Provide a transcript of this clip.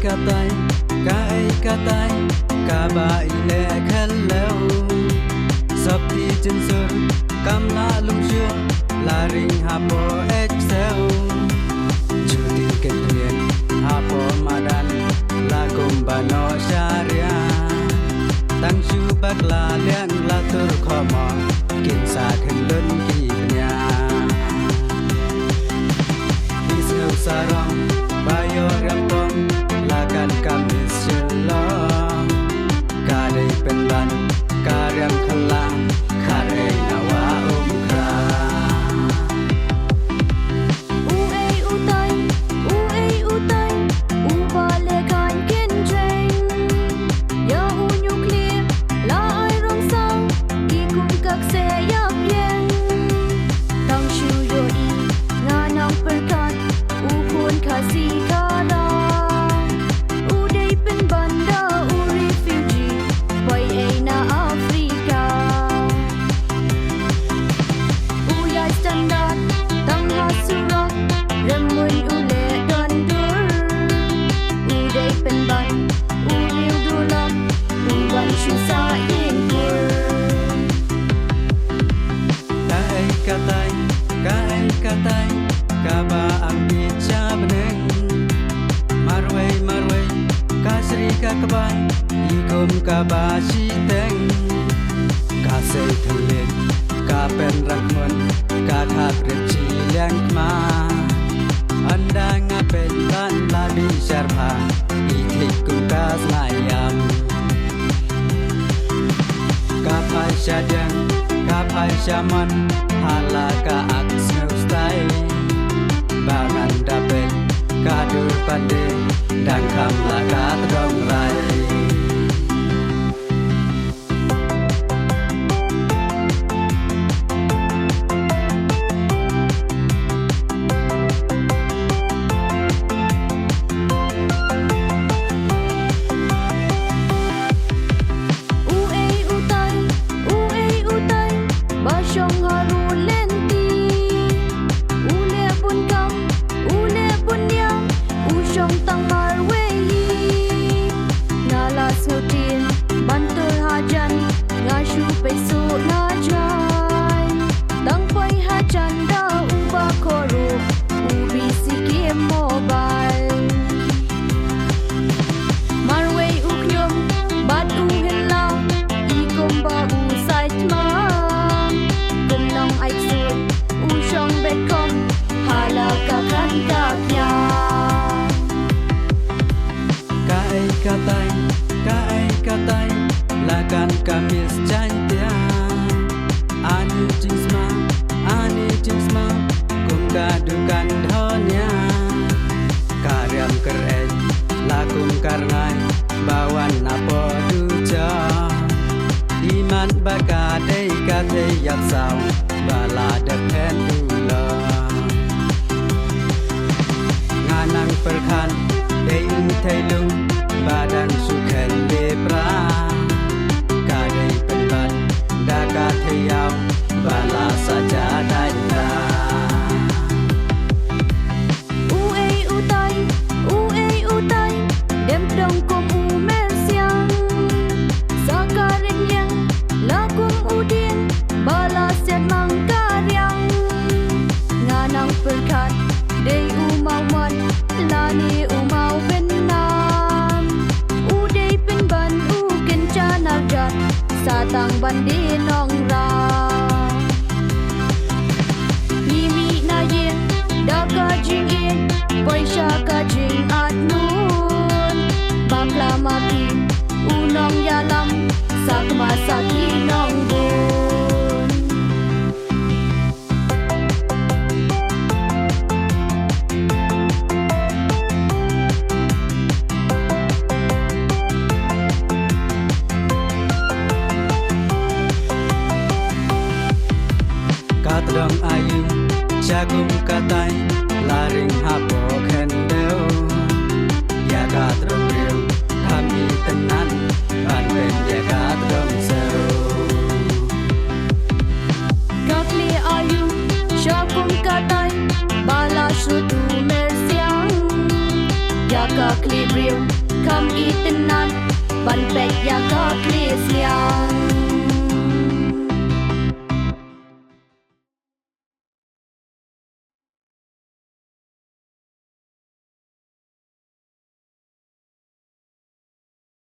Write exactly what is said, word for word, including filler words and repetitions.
Katai, kaei katai, kaba i leh khellew. Sopti jingsur, kam lah lungshiu, la ring hapoh exew. Juti kin ring hapoh madan, la kumba noh sharia. Tang shu bakla liang la tur khomo, kin sa khynlun ki bniah. Ki sngewsarong ba ïoh riam pong, la kan ka Miss Shillong. Ka dei pynban ka riam khyllung, ka dei na Wah Umkhrah. Uei utai, uei utai, uba leh kan kynjeng. Ïa u nuclear, la ai rong saw, ki kum ka kseh ïap ïeng. Tang shu ïohi, nga nang pyrkhat, u khun Khasi Khara. U dei pynban da u refugee, poi ei na Africa. U ïai standard, tang ha surok, remmuiñ u leh don dur. U dei pynban, u riew duh lok, u wan shu sah ïing kur. Kaei katai, kaei katai, kaba am bit sha bneng. Marwei, marwei, ka sri ka kbai, i kum kaba shiteng. Ka sei thylliej, ka pynrang khmun, ka khap rit shiliang khma. Ynda nga peit ban la bishar bha, i thik kum ka snaiam. Ka phai shadiang, ka phai shamon, hala ka ak sngewstai. Ba ngan da peit, ka dur pande, dang kham la ka tdong rai. Uei utai, uei utai, ba shong ha ru lynti. U leh bun kam, u leh bun niam, u shong tang marwei. Nga la sngewthuh, ban tur hajan, nga shu peit suk na jai. Tang poi hajan da uba khuruh, u bisi ki mobile. Marwei u khñium, bad u hylla, i kumba u saitma. Kum nong ai sut, u shong betkom, hala ka khan ka kñia. Kaei katai, kaei katai, la kan ka Miss Jaintia. Ani jingsma, ani jingsma, kum ka dukan dhonia. Ka riam kyreit, la kum ka rngai, ba wan na poh duja. Imat ba ka dei ka thei ïap saw, ba la dep phen u la. Nga nang pyrkhat, dei u thei lung, ba dang shu khen lepra. Ka dei pynban, da ka thei ïaw, ba la sa ja dai da. Uei utai, uei utai, dem pdong kum u mersiang. Sa ka rit liang, la kum u dieng, ba la siat mang ka riang. Nga nang pyrkhat, dei u mawmot, lane u mawbynna. briew, kham itynnad ban peit ïa ka khlieh sliang.